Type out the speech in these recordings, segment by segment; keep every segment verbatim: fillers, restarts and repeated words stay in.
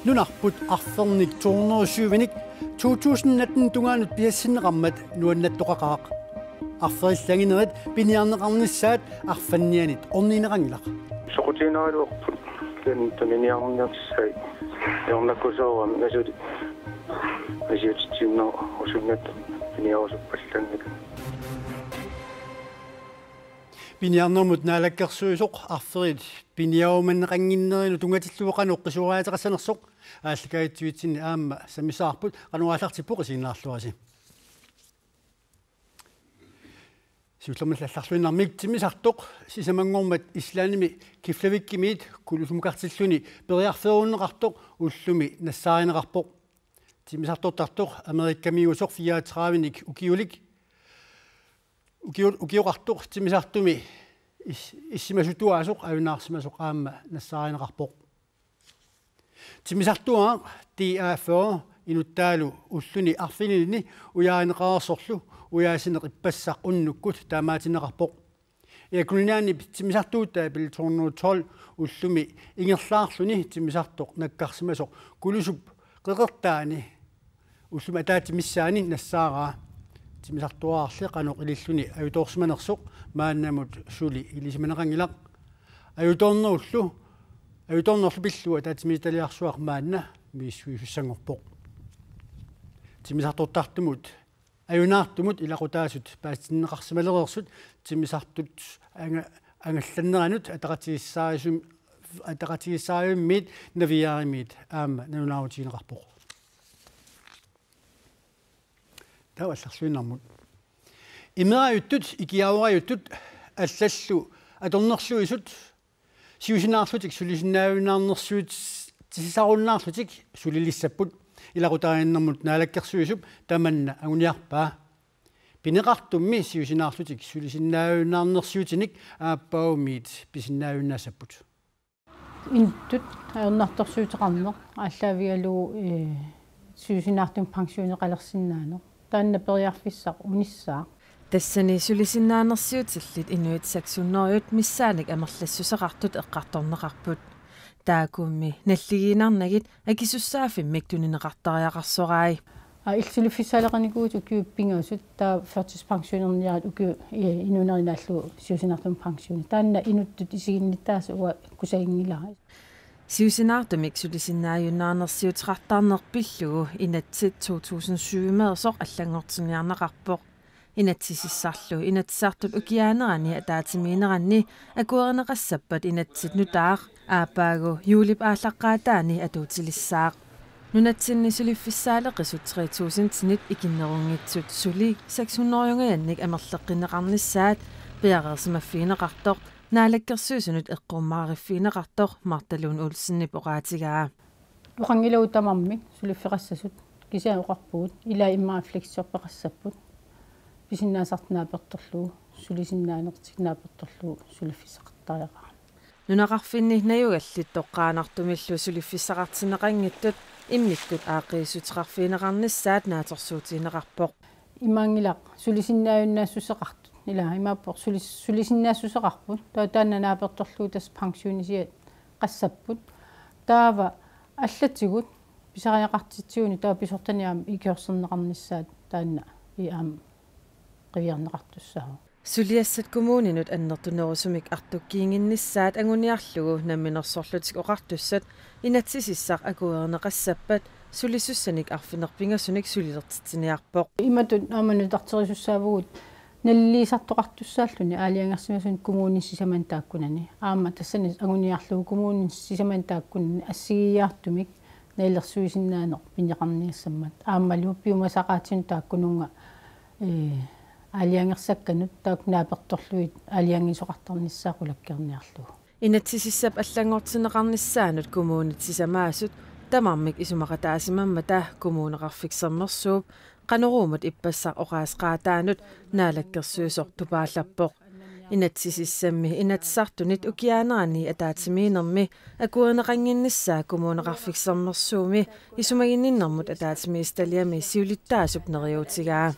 Nunarput arfernik to hundrede syvinik to tusind atten tungaanut pisassinneqarmat nuannattoqaqaaq. Arferillit anginerit piniarneqarnissaat arfannianit ornigineqanngilaq. Soqutiginaraluarput kisianni tuniniarniartissaat ajornakusoorami asuli asiatitsiinnaq usungat piniarusuppallanngilaq. Piniarnermut naalakkersuisoq arferit piniarumanneqannginnerinut tunngatillugu qanoq qisuariaateqassanersoq aallakaatitsivitsinni aamma sammissavarput, qanoq aallartippoq isiginnaarluarisi. Siullermik allarluinnarmik timmisartoq sisamanngormat Islandimi Keflavíkimiit Kulusumukartilluni periarfeerunneqartoq ullumi nassaarineqarpoq. Timmisartortartoq Amerikamiuusoq fireogtredivenik ukiulik ukiu-, ukioqartoq timmisartumi is-, issimasutuaasoq ajunaarsimasoq aamma nassaarineqarpoq. Timmisartuaaq D A fyrre inuttaalu ulluni arfinilini ujaarineqareersorlu ujaasineq ippassaq unnukkut taamaatinneqarpoq. Air Greenlandip timmisartuutaa Bell to hundrede tolv ullumi ingerlaarluni timmisartoq nakkarsimasoq Kulusup qeqertaani ullumi ataatsip missaani nassaaraa. Timmisartuaarli qanoq ililluni ajutoorsimanersoq maannamut suli ilisimaneqanngilaq. Ajutoornerullu, ajutoornerlu pillugu ataatsimiititaliarsuaq maanna misissuisussanngorpoq. Timmisartortartumut ajunaartumut ilaqutaasut paasitinneqarsimalereersut timmisartut anga-, angallanneranut ataqatigiissaarisu-, ataqatigiissaariummiit Naviaarimiit aamma nalunaarutigineqarpoq. Taava allarluinnarmut. Imerajuttut, ikiarorajuttut allallu atornerluisut siusinaarlutik sulisinnaajunnaarnersiutissarunnaarlutik sulilissapput. Ilaqutariinnermut naalakkersuisup tamanna anguniarpaa. Pineqartummi siusinaarlutik sulisinnaajunnaarnersiutinik aappaagumiit pisinnaajunnaassapput. Inuttut ajornartorsiuteqarneq aallaavigalugu, ee, siusinaartumik pensioneqalersinnaaneq. Taanna periarfissaq unissaaq. Tassani sulisinnaanersiutillit inuit seks hundrede missaannik amerlassuseqartut eqqartorneqarput. Taakkuummi nalligiinnarnagit akisussaaffimmik tunineqartariaqarsorai. Aa, illit suliffissaaleqinikuuvutit ukiut pingasut, taava førtidspensionerniarit ukiut, ee, inuunerinaallu siusinaartumik pensioni. Taanna inuttut isiginnittaasa uanga kusaginngilara. Siusinaartumik sulisinnaajunnaarnersiuteqartarneq pillugu inatsit to tusind syv-meersoq allanngortinniarneqarpoq. Inatsisissarlu Inatsisartut ukiaanerani ataatsimiinneranni akuerineqassappat inatsit nutaaq aappaagu juulip aallaqqaataani atuutilissaaq. Nunatsinni suliffissaaleqisut tre tusindinit ikinnerunngitsut suli seks hundrede-ngajannik amerleqqinneqarnissaat piareersimaffigineqartoq Naalakkersuisunut eqqummaariffigineqartoq Martha Lund Olsenip oqaatigaa. Oqanngilagut tamarmik suliffeqassasut, kisianni oqarpugut ilaa immaqa fleksjobbeqassapput, pisinnaasartik naapertorlugu, sulisinnaanertik naapertorlugu suliffissaqartariaqarami. Nunaqarfinni najugallit toqqaannartumillu suliffissaqartinneqanngitsut immikkut aaqqiissuteqarfigineqarnissaat naatsorsuutigineqarpoq. Imaanngilaq sulisinnaajunnaassuseqartut. Ilaa, imaappoq sulis-, sulisinnaassuseqarput. Taava taanna naapertorlugu tassa pensionisiat qassapput. Taava allatigut pisariaqartitsigunit taava pisortanit aamma ikiorserneqarnissaat taanna i aamma qiviarneqartussaavoq. Suliassat kommuninut annertunerusumik artukkiinnginnissaat anguniarlugu Namminersorlutik Oqartussat inatsisissaq akuerineqassappat sulisussanik arfineq-pingasunik sulilertitsiniarpoq. Imatut aamma nutarterisussaavugut naliliisartoqartussaalluni aalajangersimasunut kommuninit sisamanit taakkunani. Aamma tassani anguniarlugu kommuninit sisamanit taakkunani assigiiaartumik nalilersuisinnaaneq pineqarniassammat. Aammalu piumasaqaatinik taakkununnga, ee, aalajangersakkanut taakku naapertorlugit aalajangiisoqartarnissaat qulakkeerniarlugu. Inatsisissap allanngortinneqarnissaanut kommunit sisamaasut tamarmik isumaqataasimammata Kommuneqarfik Sermersuup Qanoruumut ippassaq oqaaseqaataanut naalakkersuisoq tupaallappoq. Inatsisissammi Inatsisartunit ukiaanerani ataatsimiinnermi akuerineqannginnissaa Kommuneqarfik Sermersuumi isumaginninnermut ataatsimiititaliami siulittaasup neriuutigaa.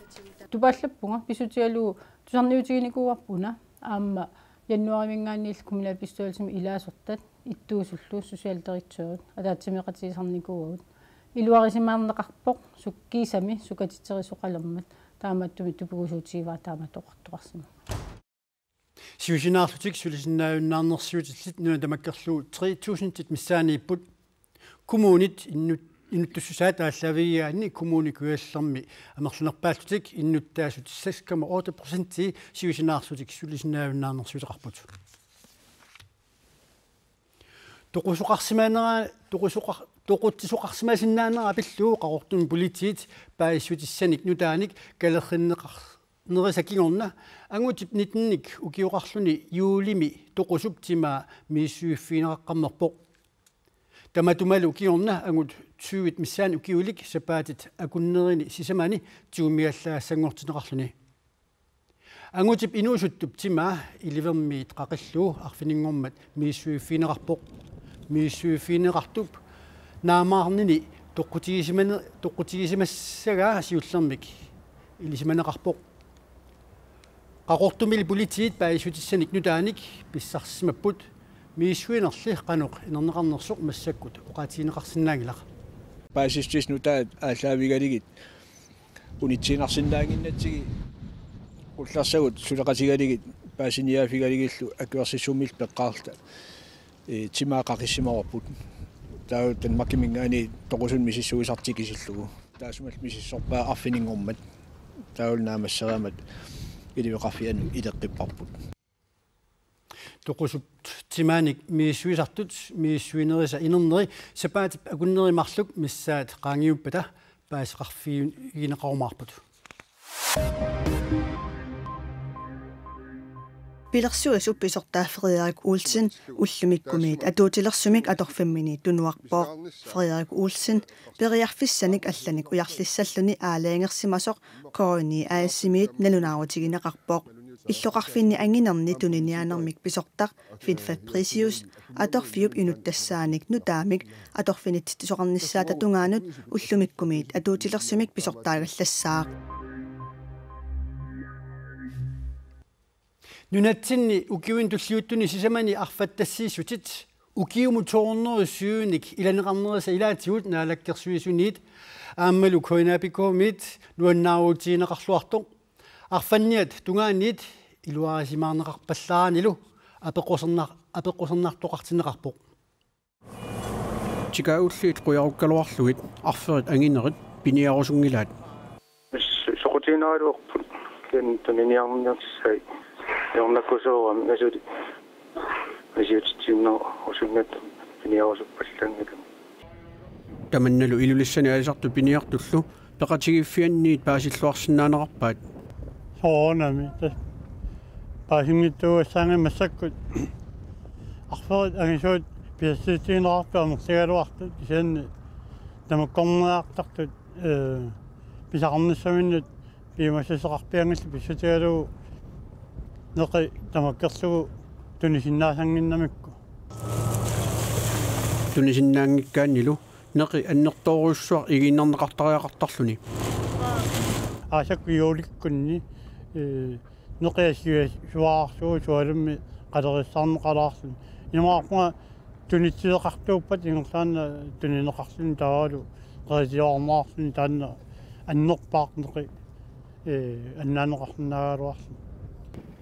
Tupaallappunga pissutigalugu tusarniutiginikuuarput una aamma Januaarimiingaanniit kommunalbestyrelsimi ilaasortat ittuusullu socialdirektørit ataatsimeeqatigisarnikuuagut. Iluarisimaarneqarpoq sukkiisami sukatitserisoqalermat, taamaattumik tupinnguutigivaa taama oqartoqarsimavoq. Siusinaarlutik sulisinnaajunnaarnersiutillit nunat tamakkerlugu tre tusindit missaaniipput. Kommunit innut-, inuttussusaat aallaavigigaanni Kommune Kujallermi amerlanerpaallutik innuttaasut seks komma otte procentii siusinaarlutik sulisinnaajunnaarnersiuteqarput. Toqusoqarsimanera-, toqusoqar-, toqutsisoqarsimasinnaanera pillugu Qaqortumi politiit paasissutissanik nutaanik kalerrinneqar-, nerisa kingorna angutip nittenik ukioqarluni juulimi toqusup timaa misissuiffigineqaqqammerpoq. Tamatumalu kingorna angut tyvit missaanni ukiulik sapaatit akunnerini sisamani tigummigallagassanngortinneqarluni. Angutip inuusuttup timaa ilivermiit qaqillugu arfininngormat misissuiffigineqarpoq. Misissuiffigineqartup naamaarnini toqqutigisimane-, toqqutigisimassagaa siullermik ilisimaneqarpoq. Qaqortumili politiit paasissutissanik nutaanik pissarsimapput misissuinerli qanoq inerneqarnersoq massakkut oqaatigineqarsinnaanngilaq. Paasissutissat nutaat aallaavigalugit unitsiinnarsinnaannginnatsigit, qullersagut suleqatigalugit paasiniaaffigalugillu akuersissummik peqqaarluta, ee, timaa qaqissimavarput. Taava Danmarkimiingaanniit toqusunik misissuisartik isillugu. Taassumalu misissorpaa arfininngormat. Taavalu naammassereermat iliveqarfianut ileqqipparput. Toqusup timaanik misissuisartut misissuinerisa inerneri sapaatip akunneri marluk missaat qaangiuppata paaseqarfigineqarumaarput. Pilersuisup pisortaa Frederik Olsen ullumikkumiit atuutilersumik atorfimminit tunuarpoq. Frederik Olsen periarfissanik allanik ujarlissalluni aalajangersimasoq K N I A/S-imiit nalunaarutigineqarpoq. Illoqarfinni anginerni tuniniaanermik pisortaq Finn Fabricius atorfiup inuttassaanik nutaamik atorfinitsitsisoqarnissaata tungaanut ullumikkumiit atuutilersumik pisortaagallassaaq. Nunatsinni ukiuni tulliuttuni sisamani arfattassiissutit ukiumut to hundrede syvinik ilaneqarnerisa ilaatigut Naalakkersuisuniit aammalu K N A P K-miit nuannaarutigineqarluartoq. Arfanniat tungaanniit iluarisimaarneqarpallaaranilu apeqqusernaq-, apeqqusernartoqartinneqarpoq. Tikaagulliit qujarukkaluarlugit arferit anginerit piniarusunngilaat. Soqutiginaraluarput kisianni tuniniarniartissai ajornakusoorami asuli misiutitsiinnarusunnatta piniarusuppallaanngilanga. Tamannalu Ilulissani alisartut piniartullu peqatigiiffianniit paasilluarsinnaaneqarpaat. Soorunami tassa paasinngitsuugassaanngimmat massakkut arferit angisuut pisassiissutigineqartut amerligaluartut kisianni tamakkorniartartut, ee, pisaqarnissaminnut piumassuseqarpianngillat pissutigalugu neqi tamakkerlugu tunisinnaassannginnamikku. Tunisinnaanngikkaannilu neqi annertoorujussuaq igiinnarneqartariaqartarluni. Aasakkut juulikkunni, ee, neqi assigiiaarsuararsuuvoq sualummik qalerissaarneqalaarluni. Immaqa tunitsisoqartuuppat ingerlaannaq tunineqarluni taavalu qeritiorneqarluni taanna annerpaaq neqi, ee, annaanneqarsinnaagaluarluni.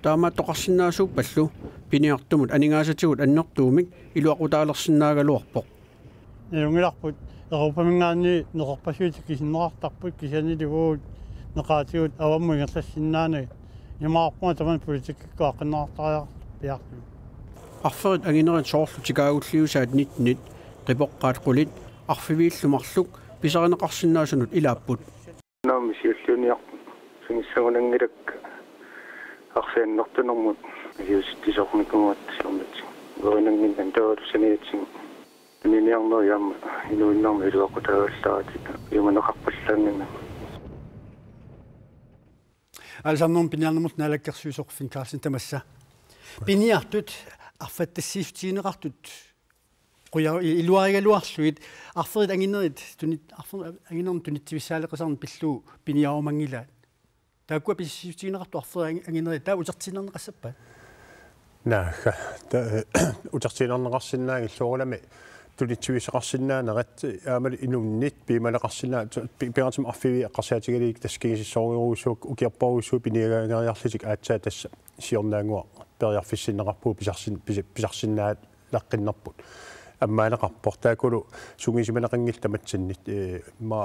Taamaattoqarsinnaasuuppallu piniartumut aningaasatigut annertuumik iluaqutaalersinnaagaluarpoq. Nalunngilarput Europamiingaanniit neqerpassuit tikisinneqartarput kisiannili uagut neqaatigut avammut ingerlassinnaanagit. Imaappunga tamanna politikkikkut aaqqinneqartariaqartarpoq piaartumik. Arferit anginerit soorlu tikaagulliusaat nittenit, qipoqqaat qulit, arfiviillu marluk pisarineqarsinnaasunut ilaapput. Naammi siulliuniarput sunissagunanngilakka arfineq-marlunnermut siusitsisoornikuugatta siornatigut. Uerinannginnami taavalu saniatigut tuniniarnerit aamma inuinnarmi iluaqutaagallaaratik piumaneqarpallaannginnami. Aalisarnermut piniarnermut naalakkersuisoq Finn Karlsen tamassa. Piniartut arfattassiissutigineqartut quja-, i-, iluarigaluarlugit arferit anginerit tunit-, arferit anginermut tunitsivissaaleqisarneq pillugu piniarumanngilaat. Taakkua pisassiissutigineqartut arferit angi-, anginerit taava utertiinnarneqassappat? Naagga, ta-, utertinneqarsinnaanngillat soorunami tunitsiviussaqarsinnaanerat aammalu inunnit piumaneqarsinnaa-, pi-, pingaartumik arfineq-pingaartigalugit tassa kingusinnerujorujussuuakka ukiorparujussuit piniagaangeriarlutik aatsaat tassa siornaannguaq periarfissinneqarpugut pisarsin-, pisa-, pisarsinnaalaqqinnerput. Ammaanneqarpoq taakkulu sungiusimaneqanngillat tamatsinnit, ee, ma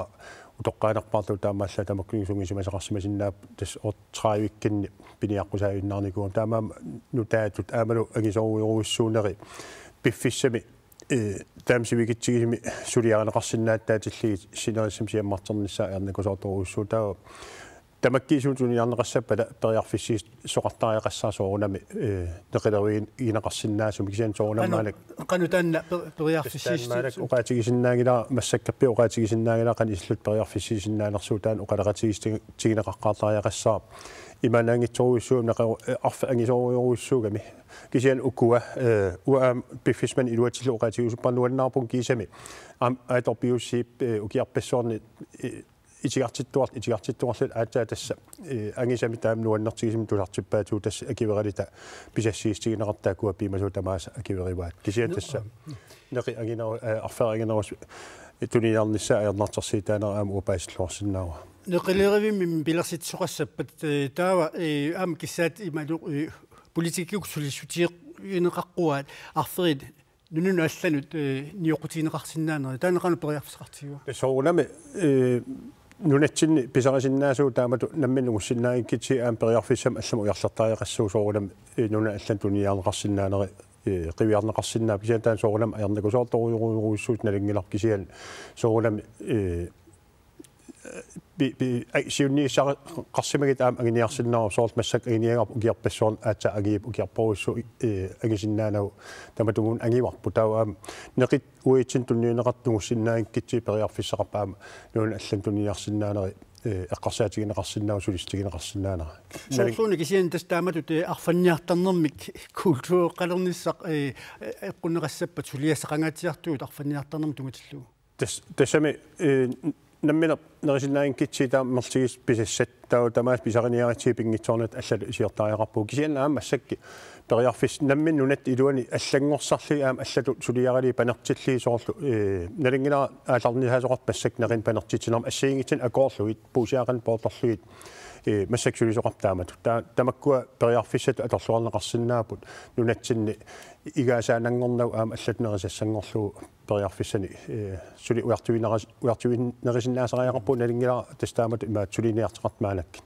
utoqqaanerpaarluta taamaallaat tamakkununnga sungiusimasaqarsimasinnaapput tassa otte tredive-kkinni piniaqqusaavinnaarnikuugama. Taamaammat nutaatut aammalu angisoorujorujussuunerit piffissami, ee, taama sivikitsigisumi suliarineqarsinnaatitillugit sinerissami siammarternissaa ajornakusoortorujussuuvoq. Taava tamakkiisumik tuniniarneqassappata periarfissiisoqartariaqassaaq soorunami, ee, neqileruigineqarsinnaasumik kisianni soorunami maannakkut qanoq taanna per-, periarfissiissutissat oqaatigisinnaanngilara, massakkorpiaq oqaatigisinnaanngilara qanoq ililluta periarfissiisinnaanersugut, taanna oqaloqatigiissutigineqaqqaartariaqassaaq. Imaannaanngitsorujussuugami naqaru-, ee, arfeq angisoorujorujussuugami. Kisianni ukua, ee, uanga aamma piffissami iluatsillugu oqaatigiusuppara nuannaarpunga kiisami. Aamma A W C-p, ee, ukiorpassuarni, ee, itigartittuar-, itigartittuarluta aatsaat tassa, ee, angisami taama nuannertigisumik tusartippaatigut tassa akueriluta pisassiissutigineqartut taakkua piumasut tamaasa akuerivaat. Kisianni tassa neqi angineru-, ee, arferik anginerusut tuniniarnissaa ajornartorsiutaanera aamma uanga paasilluarsinnaavara. Neqilerivimmi pilersitsisoqassappat, ee, taava, ee, aamma kissaatigalugu, ee, politikkikkut sulissutigineqaqquaat arferit nunanut allanut, ee, nioqqutigineqarsinnaanerit, taanna qanoq periarfissaqartigiva? Soorunami, ee, nunatsinni pisarisinnaasugut taamatut nammineq nungussinnaanngikkutsigit aamma periarfissamik allamut ujarlertariaqassaaq soorunami, ee, nunanut allanut tuniniarneqarsinnaanerit, ee, qiviarneqarsinnaapput, kisianni taanna soorunami ajornakusoortorujorujussuusoq nalunngilarput kisianni soorunami, ee, pi-, pi-, ai, siunniussaqarsimaguit aamma anguniarsinnaavugut soorlu massakkut anguniagara ukiorpassuarni aatsaat angiuvoq ukiorparujussuit, ee, angusinnaanagu tamatumunnga angivarput. Taava aamma neqit uatsinnut tunniunneqartut nungussinnaanngikkutsigit periarfissaqarpoq aamma nunanut allanut tuniniarsinnaanerit, ee, eqqarsaatigineqarsinnaavoq sulissutigineqarsinnaanera. Soorluuna kisianni tassa taamatut, ee, arfanniartarnermik kultureqqalernissaq, ee, ee, eqqunneqassappat suliassaqangaatsiartugut arfanniartarnermik tungatillugu. Tas-, tassami, ee, nammineq nerisinnaanngikkutsigit taama merlugit pisassat taava tamaasa pisariniaritsigit pinngitsoornatik allatut iliortariaqarpugut. Kisianni aamma massakkut periarfissat nammineq nunatta iluani allanngorsarlugit aamma allatut suliaralugit panertillugit soorlu, ee, nalunngilara aallarnisaasoqartoq massakkut neqineq panertitsinermi assigiinngitsunik akoorlugit, puussiaqanik poorlorlugit, ee, massakkut sulisoqarpoq taamatut. Ta-, tamakkua periarfissatut atorluarneqarsinnaapput nunatsinni igaasaananngornagu aamma allatut nerisassanngorlugu periarfissanik, ee, suli ujartuineris-, ujartuinerisinnaassariaqarpugut, nalunngilara tassa taamatut imaattoq suliniartoqartoq maannakkut.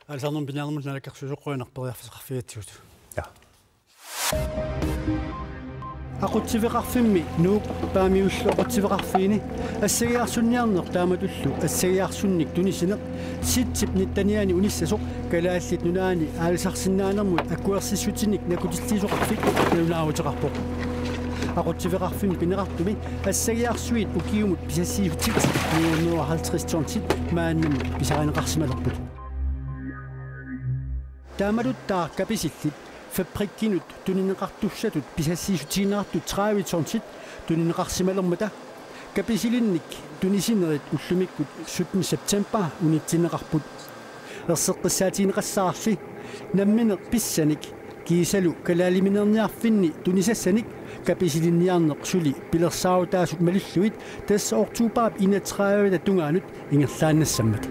Aalisarnermut piniarnermullu naalakkersuisoq, qujanaq periarfissaqarfigigatsigut. Ja. Aqutsiveqarfimmi Nuuk Paamiullu Aqutsiveqarfiini assagiarsunniarneq taamatullu assagiarsunnik tunisineq Sitsip nittenianni unissasoq Kalaallit Nunaanni aalisarsinnaanermut akuersissutinik nakutilliisoqarfik nalunaaruteqarpoq. Aqutsiveqarfimmi pineqartumi assagiarsuit ukiumut pisassiissutinik ni hundrede og halvtreds tonsit maannamut pisarineqarsimalerput. Taamaluttaaq Kapisillit fabrikkinut tunineqartussatut pisassiissutigineqartut tredive tonsit tunineqarsimalermata Kapisilinnik tunisinerit ullumikkut sytten september unitsinneqarput. Erseqqissaatigineqassaarli nammineq pissanik kiisalu kalaaliminerniarfinni tunisassanik Kapisilinniarneq suli pilersaarutaasut malillugit tassa oktobarip enogtredivte tungaanut ingerlaannassammat.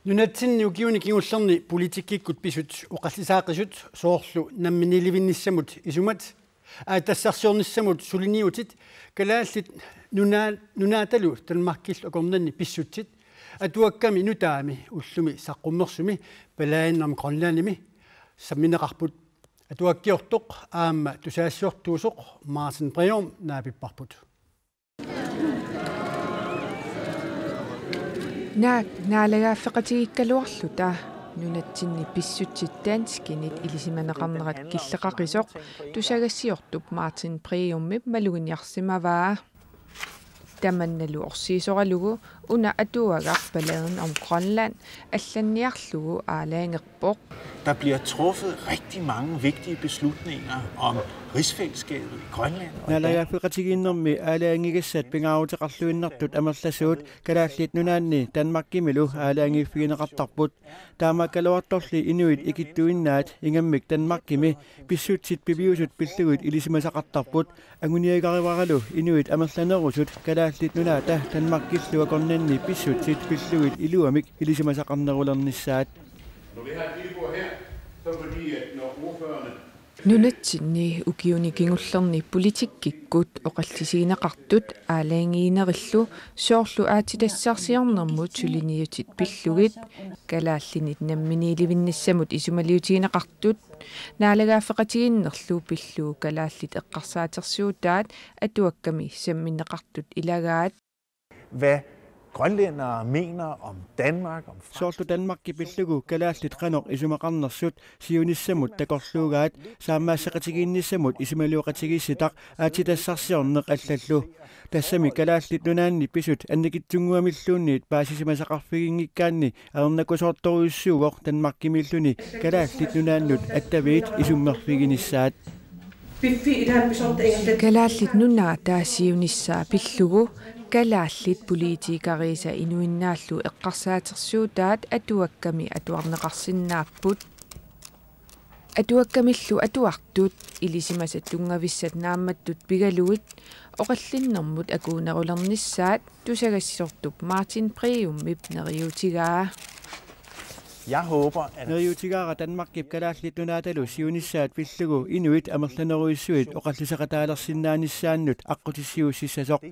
Nunatsinni ukiuni kingullerni politikkikkut pisut oqallisaaqisut soorlu namminiilivinnissamut isumat, aatsitassarsiornissamut suliniutit, Kalaallit Nunaa-, Nunaatalu Danmarkillu akornanni pissutsit, atuakkami nutaami ullumi saqqummersumi Palaannarmi Grønlandimi sammineqarput. Atuakkiortoq aamma tusagassiortuusoq Martin Breum naapipparput. Naak naalagaaffeqatigiikkaluarluta nunatsinni pissutsit danskinit ilisimaneqarnerat killeqaqisoq tusagassiortup Martin Breumip maluginiarsimavaa. Tamannalu orsiisoralugu Una atuagaq Balladen om Grønland allanniarlugu aalajangerpoq. Der bliver truffet rigtig mange vigtige beslutninger om rigsfællesskabet i Grønland og i Danmark. Naalagaaffeqatigiinnermi aalajangigassat pingaaruteqarluinnartut amerlasuut Kalaallit Nunaanni Danmarkimilu aalajangiiffigineqartarput. Taamaakkaluartorli inuit ikittuinnaat ingammik Danmarkimi pissutsit piviusut pillugit ilisimasaqartarput. Anguniagarivaralu inuit amerlanerusut Kalaallit Nunaata Danmarkillu akornanni pissutsit pillugit iluamik ilisimasaqarnerulernissaat. Når vi har et lille bord her, så er det fordi, at når ordførerne Nunatsinni ukiuni kingullerni politikkikkut oqallisigineqartut aalajangiinerillu soorlu aatsitassarsiornermut suliniutit pillugit kalaallinit namminiilivinnissamut isumaliutigineqartut naalagaaffeqatigiinnerlu pillugu kalaallit eqqarsaatersuutaat atuakkami sammineqartut ilagaat. Hvad grønlændere mener om Danmark, om Frank- Soorlu Danmarki pillugu kalaallit qanoq isumaqarnersut siunissamut takorluugaat saammaasseqatigiinnissamut isumaliuqatigiissitaq aatsitassarsiorneq allallu. Tassami Kalaallit Nunaanni pisut annikitsunnguamilluunniit paasisimasaqarfiginngikkaanni ajornakusoortorujussuuvoq Danmarkimiilluni Kalaallit Nunaannut attaviit isummerfiginissaat. Kalaallit Nunaata siunissaa pillugu kalaallit politikeriisa inuinnaallu eqqarsaatersuutaat atuakkami atuarneqarsinnaapput. Atuakkamillu atuartut ilisimasat tunngavissat naammattut pigalugit oqallinnermut akuunerulernissaat tusagassiortup Martin Breumip neriuutigaa. Jeg håber, at Neriuutigaara Danmarkip Kalaallit Nunaatalu siunissaat pillugu inuit amerlanerujussuit oqalliseqataalersinnaanissaannut aqqutissiuussissasoq.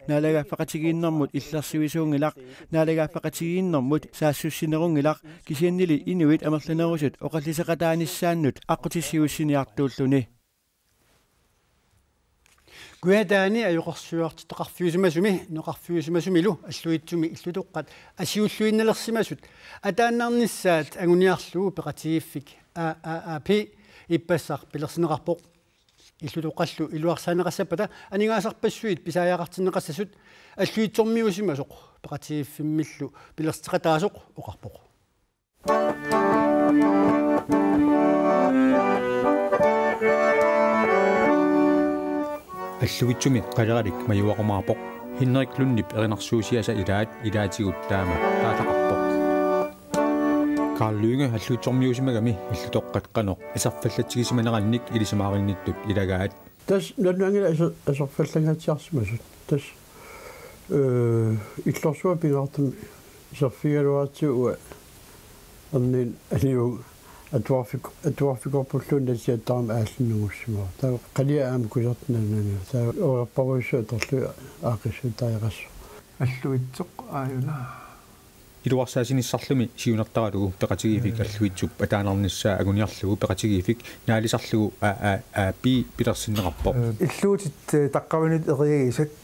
Naalagaaffeqatigiinnermut illersuisuunngilaq, naalagaaffeqatigiinnermut saassussinerunngilaq, kisiannili inuit amerlanerusut oqalliseqataanissaannut aqqutissiuussiniartuulluni. Kujataani ajoqersuisoqarfiusimasumi, nunaqarfiusimasumilu Alluitsumi illutoqqat asiulluinnalersimasut ataannarnissaat anguniarlugu peqatigiiffik A A A P ippassaq pilersinneqarpoq. Illutoqqallu iluarsaaneqassappata aningaasarpassuit pisariaqartinneqassasut Alluitsormiusimasoq peqatigiiffimmillu pilerseqataasoq oqarpoq. Alluitsumi qaleralik majuarumaarpoq. Henrik Lundip erinarsuusiasa ilaat ilaatigut taama taataqarpoq. Karl Lynge Alluitsormiuusimagami illutoqqat qanoq aserfallatsigisimanerannik ilisimaarinnittut ilagaat. Tassa nalunaanngilaq aser-, aserfallangaatsiarsimasut. Tassa, øh, illorsuaq pingaartumik iserfigigaluaratsigu uanga erniinnaq aniunnga atuarfik-, atuarfikorpulluunniit nasiattaarama aallunnguussimavoq. Taava qaliaq aamma kusanartumik nalunaanngilaq. Taava oorarparujussuaq atorlugu aaqqissuuttariaqassaaq. Alluitsoq aajuna. Iluarsaasinissarlumi siunertaralugu peqatigiiffik Alluitsup ataannarnissaa anguniarlugu peqatigiiffik naalisarlugu A A A P pilersinneqarpoq. Illuutit, eh, taqqavinit eriagisat,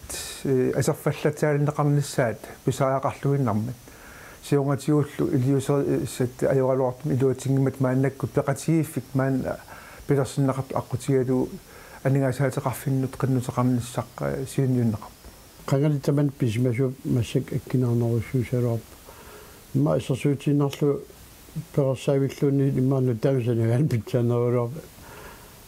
eh, aserfallatsaalineqarnissaat pisariaqarluinnarmat. Siornatigullu iliuuserissat ajoraluartumik iluatsinngimmata maannakkut peqatigiiffik maanna pilersinneqartoq aqqutigalugu aningaasaateqarfinnut qinnuteqarnissaq, eh, siunniunneqarpoq. Qangali tamanna pisimasuupput massakkut akkinarnerujussuussagaluarpoq. Immaqa assersuutigiinnarlugu perorsaavilluunniit immaqa nutaamik saniatigut pitsaanerugaluarpoq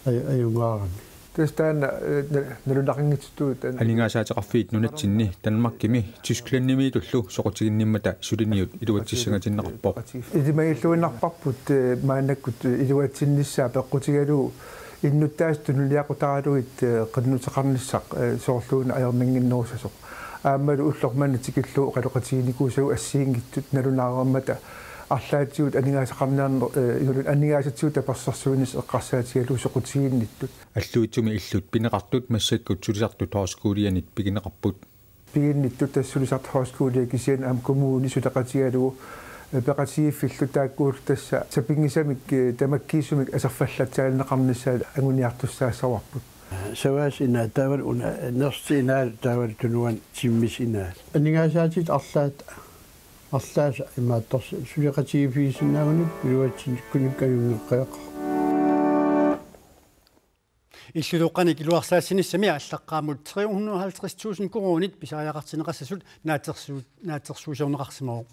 aj-, ajunngaarami. Tassa taanna, eh, na-, nalunaqanngitsutut taanna. Aningaasaateqarfiit nunatsinni Danmarkimi Tysklandimiitullu soqutiginnimmata suliniut iluatsissangatinneqarpoq. Ilimagilluinnarparput, eh, maannakkut, eh, iluatsinnissaa peqqutigalugu innuttaasut tunuliaqutaralugit, eh, qinnuteqarnissaq, eh, soorluuna ajornannginnerussasoq. Aammalu ulloq manna tikillugu oqaloqatiginikuusagut assigiinngitsut nalunaareermata arlaatigut aningaasaqarniarneq, eh, imaluunniit aningaasatigut tapersersuinissaq eqqarsaatigalugu soqutiginnittut. Alluitsumi illut pineqartut massakkut sulisartut højskolianit pigineqarput. Piginnittut tassa sulisartut højskoliat kisianni aamma kommuni suleqatigalugu, eh, peqatigiiffillu taakkuullu tassa sapinngisamik, eh, tamakkiisumik aserfallatsaalineqarnissaat anguniartussaassavarput. Savaasa inaa taavalu una Nersti inaa taavalu tunuani Timmis inaa. Aningaasaatit arlaat, arlaasa imaattorsi suleqatigiiffigisinnaagunik iluatsinnikkunik ajunngeqqaaqaaq. Illulooqqanik iluarsaassinissamik allaqqamut tre hundrede og halvtreds tusind koruunit pisariaqartinneqassasut naatsersu-, naatsersuusiorneqarsimavoq.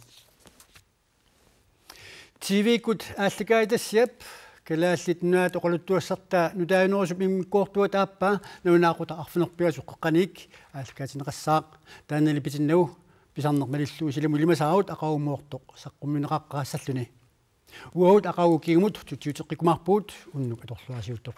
T V-kkut aallakaatitassiap Kalaallit Nunaat oqaluttuassartaa nutaajunerusup immikkoortuata aappaa nalunaaqutaq arfineq-pingasoq qeqqaniit aallakaatinneqassaaq. Taannali pitinnagu pisarneq malillugu silamut ilimasaarut aqagummoortoq saqqummiunneqaqqaassalluni. Uagut aqagu kingumut tutsiuteqqikkumaarpugut, unnuk atorluarsiuttoq.